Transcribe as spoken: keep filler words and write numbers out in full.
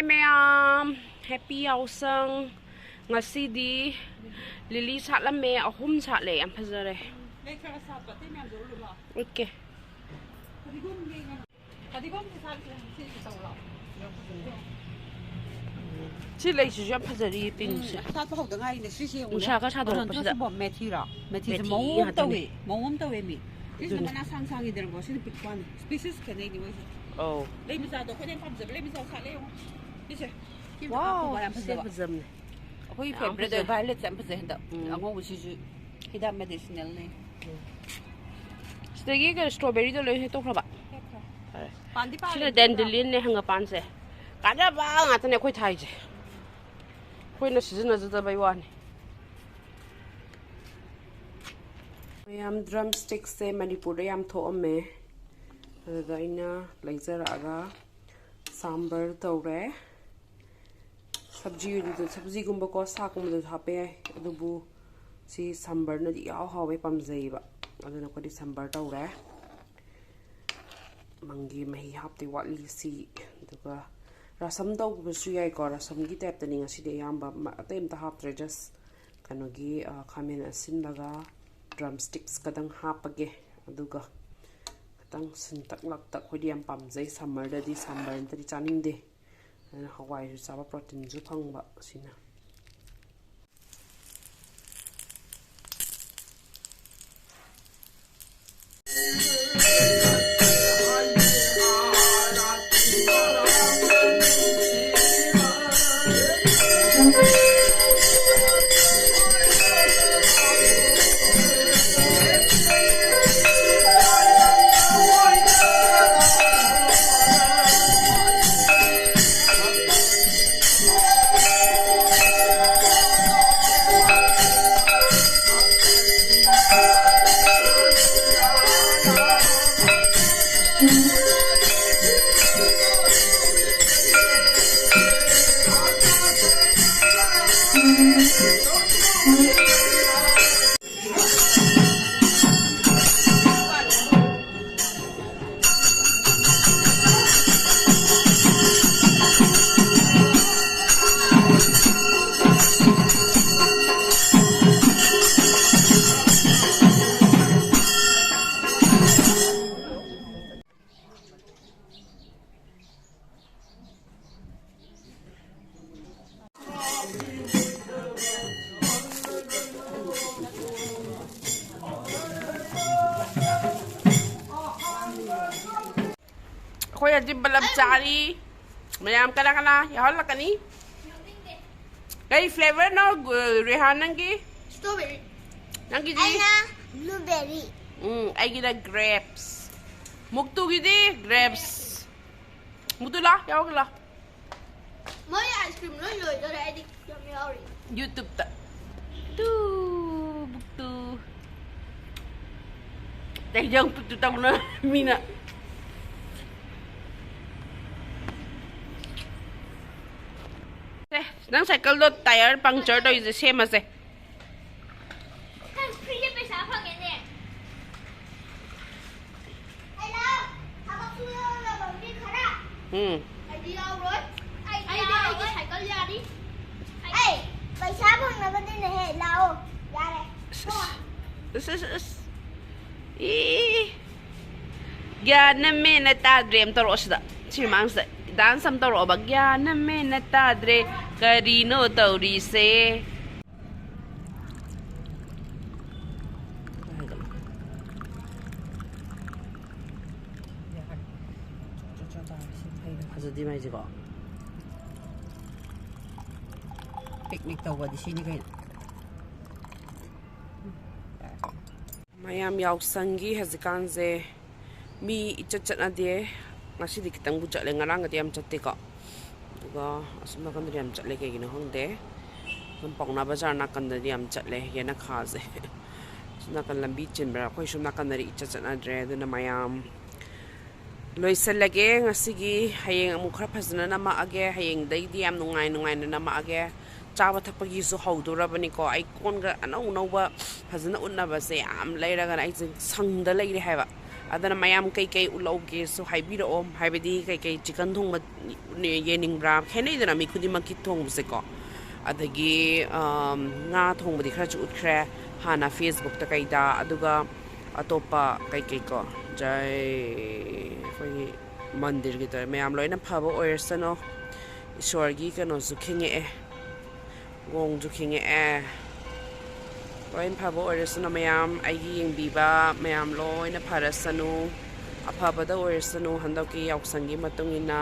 ꯃꯌꯥꯝ, happy ꯌꯥꯎꯁꯪ꯫ ꯉꯁꯤꯗꯤ ꯂꯤꯂꯤ ꯁꯥꯠꯂꯝꯃꯦ, ꯑꯍꯨꯝ ꯁꯥꯠꯂꯦ, ꯌꯥꯝ ꯐꯖꯔꯦ꯫ ꯂꯩ ꯈꯔ ꯁꯥꯠꯄ, ꯑꯇꯩ ꯃꯌꯥꯝꯗꯣ ꯎꯠꯂꯨ ꯂꯥꯎ꯫ ꯎꯠꯀꯦ꯫ ꯐꯗꯤꯒꯣꯝ ꯌꯦꯡꯉꯣ꯫ ꯐꯗꯤꯒꯣꯝꯁꯦ ꯁꯥꯠꯂꯤꯁꯦ ꯁꯤꯁꯦ ꯇꯧ ꯂꯥꯎ꯫ ꯁꯤ ꯂꯩꯁꯤꯁꯨ ꯌꯥꯝ ꯐꯖꯔꯤ, ꯄꯤꯡꯁꯦ꯫ ꯎꯝ, ꯁꯥꯠꯄ ꯍꯧꯗ ꯉꯥꯏꯔꯤꯅꯦ꯫ ꯁꯤꯁꯦ ꯌꯦꯡꯉꯨꯅꯦ꯫ ꯅꯨꯡꯁꯥꯒ ꯁꯥꯗꯣꯔꯛꯄꯁꯤꯗ꯫ ꯀꯩꯅꯣꯁꯤꯕꯣ? ꯃꯦꯊꯤꯔꯣ? ꯃꯦꯊꯤꯁꯦ ꯃꯦꯊꯤ ꯃꯑꯣꯡ ꯑꯃ ꯇꯧꯋꯦ꯫ ꯉꯥꯛꯇꯅꯦ꯫ ꯃꯑꯣꯡ ꯑꯃ ꯇꯧꯋꯦ ꯃꯤ꯫ ꯁꯤꯁꯤꯅ ꯃꯦꯊꯤꯗꯨꯅꯦ꯫ ꯃꯅꯥ ꯁꯥꯡ ꯁꯥꯡꯉꯤꯗꯅꯀꯣ꯫ ꯁꯤꯅ ꯄꯤꯛꯄ ꯋꯥꯅꯤ꯫ Species ꯈꯦꯠꯅꯩꯅꯤ ꯃꯣꯏꯁꯦ꯫ ꯑꯧ꯫ ꯂꯩ ꯃꯆꯥꯗꯣ ꯑꯩꯈꯣꯏꯅ ꯌꯥꯝ ꯄꯥꯝꯖꯕ ꯂꯩ ꯃꯆꯥ ꯁꯥꯠꯂꯦ ꯌꯦꯡꯉꯣ꯫ ꯁꯤꯁꯦ꯫ ꯁꯤ ꯑꯝꯇ ꯋꯥꯎ, ꯀꯥꯞꯄꯨꯕ, ꯌꯥꯝ ꯁꯤ ꯐꯖꯕ꯫ ꯐꯖꯕꯅꯦ꯫ ꯑꯩꯈꯣꯏꯒꯤ ꯌꯥꯝ favourite ꯐꯖꯩ꯫ Violet ꯁꯦ ꯌꯥꯝ ꯐꯖꯩ ꯍꯟꯗꯛ꯫ ꯎꯝ꯫ ꯑꯉꯧꯕꯁꯤꯁꯨ ꯍꯤꯗꯥꯛ medicinal ꯅꯦ꯫ ꯎꯝ꯫ ꯁꯤꯗꯒꯤ ꯀꯩꯅꯣ strawberry ꯗꯣ ꯂꯣꯏ ꯍꯦꯛꯇꯣꯛꯈ꯭ꯔꯕ? ꯍꯦꯛꯈ꯭ꯔꯦ꯫ ꯐꯔꯦ꯫ ꯄꯥꯟꯗꯤ ꯁꯤꯅ ꯄꯥꯜꯂꯦ꯫ Dandelion ꯅꯦ, ꯍꯪꯒꯄꯥꯟꯁꯦ꯫ ꯀꯥꯟꯅꯕ ꯉꯥꯛꯇꯅꯦ ꯑꯩꯈꯣꯏ ꯊꯥꯏꯁꯦ꯫ ꯑꯩꯈꯣꯏꯅ ꯁꯤꯖꯤꯟꯅꯖꯗꯕꯩ ꯋꯥꯅꯤ꯫ ꯃꯌꯥꯝ, drumstick ꯁꯦ ꯃꯅꯤꯄꯨꯔꯗ ꯌꯥꯝ ꯊꯣꯛꯑꯝꯃꯦ꯫ ꯑꯗꯨꯗ ꯑꯩꯅ ꯂꯩꯖꯔꯛꯑꯒ ꯁꯥꯝꯕꯔ ꯇꯧꯔꯦ꯫ ꯁꯕꯖꯤ ꯑꯣꯏꯅ, ꯁꯕꯖꯤꯒꯨꯝꯕꯀꯣ, ꯁꯥꯒꯨꯝꯕꯗꯁꯨ ꯍꯥꯞꯄ ꯌꯥꯏ꯫ ꯑꯗꯨꯕꯨ ꯁꯤ ꯁꯝꯕꯔꯅꯗꯤ ꯏꯍꯥꯎ ꯍꯥꯎꯋꯦ, ꯄꯥꯝꯖꯩꯌꯦꯕ꯫ ꯑꯗꯨꯅ ꯑꯩꯈꯣꯏꯗꯤ ꯁꯝꯕꯔ ꯇꯧꯔꯦ꯫ ꯃꯪꯒꯦ ꯃꯍꯤ ꯍꯥꯞꯇꯦ, ꯋꯥꯠꯂꯤ ꯁꯤ꯫ ꯑꯗꯨꯒ ꯔꯁꯝ ꯇꯧꯕꯁꯨ ꯌꯥꯏꯀꯣ, ꯔꯁꯝꯒꯤ type ꯇꯅꯤ ꯉꯁꯤꯗꯤ ꯑꯌꯥꯝꯕ, ꯃ-, ꯑꯇꯩ ꯑꯝꯇ ꯍꯥꯞꯇ꯭ꯔꯦ, just ꯀꯩꯅꯣꯒꯤ, ꯑ, ꯈꯥꯃꯦꯟ ꯑꯁꯤꯟꯕꯒ drumsticks ꯀꯗꯪ ꯍꯥꯞꯄꯒꯦ꯫ ꯑꯗꯨꯒ ꯈꯤꯇꯪ ꯁꯤꯟꯇꯛ ꯂꯥꯛꯇꯛ, ꯑꯩꯈꯣꯏꯗꯤ ꯌꯥꯝ ꯄꯥꯝꯖꯩ, summer ꯗꯗꯤ ꯁꯝꯕꯔ ꯅꯠꯇ꯭ꯔꯗꯤ ꯆꯥꯅꯤꯡꯗꯦ꯫ ꯑꯗꯨꯅ ꯍꯋꯥꯏꯁꯨ ꯆꯥꯕ, protein ꯁꯨ ꯐꯪꯕ ꯑꯁꯤꯅ꯫ ꯑꯩꯈꯣꯏ ꯍꯧꯖꯤꯛ ꯕꯂꯞ ꯆꯥꯔꯤ꯫ ꯃꯌꯥꯝ ꯀꯅꯥ ꯀꯅꯥ ꯌꯥꯎꯍꯜꯂꯛꯀꯅꯤ? ꯀꯔꯤ flavorꯅꯣ, ꯔꯦꯍꯥꯟ, ꯅꯪꯒꯤ? Strawberry. ꯅꯪꯒꯤꯗꯤ? ꯑꯩꯅ blueberry. ꯎꯝ, ꯑꯩꯒꯤꯅ grapes. ꯃꯨꯛꯇꯨꯒꯤꯗꯤ grapes. ꯃꯨꯛꯇꯨ ꯂꯥ, ꯌꯥꯎꯔꯒ ꯂꯥ꯫ ꯃꯣꯏ ice cream ꯂꯣꯏ ꯂꯣꯏꯗꯣꯔꯦ, ꯑꯩꯗꯤ ꯌꯥꯝ ꯌꯥꯎꯔꯤ꯫ YouTubeꯇ꯫ ꯇꯨ, ꯃꯨꯛꯇꯨ꯫ ꯇꯩꯖꯪ ꯄꯨꯠꯇꯨ ꯇꯧꯅ ꯃꯤꯅ꯫ ꯑꯦ, ꯅꯪ cycleꯗꯣ tyre puncture ꯇꯧꯔꯤꯁꯦ ꯁꯦꯝꯃꯁꯦ꯫ Free ꯗ ꯄꯩꯁꯥ ꯐꯪꯉꯦꯅꯦ꯫ ꯑꯩ ꯂꯥꯛꯑꯣ꯫ ꯊꯕꯛ ꯁꯨꯔꯒ ꯂꯩꯕ ꯃꯤ ꯈꯔ꯫ ꯎꯝ꯫ ꯑꯩꯗꯤ ꯌꯥꯎꯔꯣꯏ꯫ ꯑꯩꯗꯤ ꯑꯩꯒꯤ cycle ꯌꯥꯅꯤ꯫ ꯑꯩ ꯄꯩꯁꯥ ꯐꯪꯅꯕꯅꯤꯅꯦꯍꯦ꯫ ꯂꯥꯛꯑꯣ꯫ ꯌꯥꯔꯦ꯫ ꯑꯁ, ꯑꯁ, ꯑꯁ, ꯑꯁ꯫ ꯏ꯫ ꯒ꯭ꯌꯥꯟ ꯑꯃ ꯃꯦꯟꯅ ꯇꯥꯗ꯭ꯔꯦ ꯑꯃ ꯇꯧꯔꯛꯑꯣ ꯁꯤꯗ꯫ ꯁꯤ ꯃꯃꯥꯡꯁꯤꯗ dance ꯑꯃ ꯇꯧꯔꯛꯑꯣꯕ꯫ ꯒ꯭ꯌꯥꯟ ꯑꯃ ꯃꯦꯟꯅ ꯇꯥꯗ꯭ꯔꯦ ꯀꯔꯤꯅꯣ ꯇꯧꯔꯤꯁꯦ꯫ ꯐꯖꯗꯦ ꯃꯥꯏꯁꯦꯀꯣ꯫ Picnic ꯇꯧꯕꯗꯤ ꯁꯤꯅꯤ ꯀꯩꯅꯣ꯫ ꯃꯌꯥꯝ ꯌꯥꯎꯁꯪꯒꯤ ꯍꯧꯖꯤꯛꯀꯥꯟꯁꯦ ꯃꯤ ꯏꯆꯠ ꯆꯠꯅꯗꯦ꯫ ꯉꯁꯤꯗꯤ ꯈꯤꯇꯪꯕꯨ ꯆꯠꯂꯦ, ꯉꯔꯥꯡꯒꯗꯤ ꯌꯥꯝ ꯆꯠꯇꯦꯀꯣ꯫ ꯑꯗꯨꯒ ꯑꯁꯣꯝ ꯅꯥꯀꯟꯗꯗꯤ ꯌꯥꯝ ꯆꯠꯂꯦ, ꯀꯩꯒꯤꯅꯣ ꯈꯪꯗꯦ꯫ ꯑꯗꯨꯝ ꯄꯥꯎꯅꯥ ꯕꯖꯥꯔ ꯅꯥꯀꯟꯗꯗꯤ ꯌꯥꯝ ꯆꯠꯂꯦ, ꯌꯦꯅꯈꯥꯁꯦ꯫ ꯑꯁꯣꯝ ꯅꯥꯀꯟ ꯂꯝꯕꯤ ꯆꯤꯟꯕ꯭ꯔꯥ, ꯑꯩꯈꯣꯏ ꯁꯣꯝ ꯅꯥꯀꯟꯗꯗꯤ ꯏꯆꯠ ꯆꯠꯅꯗ꯭ꯔꯦ꯫ ꯑꯗꯨꯅ ꯃꯌꯥꯝ ꯂꯣꯏꯁꯤꯜꯂꯒꯦ ꯉꯁꯤꯒꯤ꯫ ꯍꯌꯦꯡ ꯑꯃꯨꯛ ꯈꯔ ꯐꯖꯅ ꯅꯝꯃꯛꯑꯒꯦ꯫ ꯍꯌꯦꯡꯗꯩꯗꯤ ꯌꯥꯝ ꯅꯨꯡꯉꯥꯏ ꯅꯨꯡꯉꯥꯏꯅ ꯅꯝꯃꯛꯑꯒꯦ꯫ ꯆꯥꯕ ꯊꯛꯄꯒꯤꯁꯨ ꯍꯧꯗꯣꯔꯕꯅꯤꯀꯣ꯫ ꯑꯩ ꯀꯣꯟꯒ ꯑꯅꯧ ꯑꯅꯧꯕ ꯐꯖꯅ ꯎꯠꯅꯕꯁꯦ ꯌꯥꯝ ꯂꯩꯔꯒꯅ ꯑꯩꯁꯦ ꯁꯪꯗ ꯂꯩꯔꯦ ꯍꯥꯏꯕ꯫ ꯑꯗꯨꯅ ꯃꯌꯥꯝ ꯀꯩꯀꯩ ꯎꯠꯂꯧꯒꯦꯁꯨ ꯍꯥꯏꯕꯤꯔꯛꯑꯣ꯫ ꯍꯥꯏꯕꯗꯤ ꯀꯩꯀꯩ chicken ꯊꯣꯡꯕ ꯌꯦꯡꯅꯤꯡꯕ꯭ꯔꯥ? ꯈꯦꯠꯅꯩꯗꯅ ꯃꯤ ꯈꯨꯗꯤꯡꯃꯛꯀꯤ ꯊꯣꯡꯕꯁꯦꯀꯣ꯫ ꯑꯗꯒꯤ, ꯑꯝ, ꯉꯥ ꯊꯣꯡꯕꯗꯤ ꯈꯔꯁꯨ ꯎꯠꯈ꯭ꯔꯦ ꯍꯥꯟꯅ Facebookꯇ ꯀꯩꯗ꯫ ꯑꯗꯨꯒ ꯑꯇꯣꯞꯄ ꯀꯩꯀꯩꯀꯣ, ꯖꯩ ꯑꯩꯈꯣꯏꯒꯤ ꯃꯟꯗꯤꯔꯒꯤ ꯇꯧꯔꯦ꯫ ꯃꯌꯥꯝ ꯂꯣꯏꯅ ꯐꯕ ꯑꯣꯏꯔꯁꯅꯨ꯫ ꯏꯁꯣꯔꯒꯤ ꯀꯩꯅꯣꯁꯨ ꯈꯤꯡꯉꯛꯑꯦ, ꯒꯣꯡꯁꯨ ꯈꯤꯡꯉꯛꯑꯦ꯫ ꯂꯣꯏꯅ ꯐꯕ ꯑꯣꯏꯔꯁꯅꯨ ꯃꯌꯥꯝ, ꯑꯩꯒꯤ ꯌꯦꯡꯕꯤꯕ ꯃꯌꯥꯝ ꯂꯣꯏꯅ ꯐꯔꯁꯅꯨ꯫ ꯑꯐꯕꯗ ꯑꯣꯏꯔꯁꯅꯨ, ꯍꯟꯗꯛꯀꯤ ꯌꯥꯎꯁꯪꯒꯤ ꯃꯇꯨꯡ ꯏꯟꯅ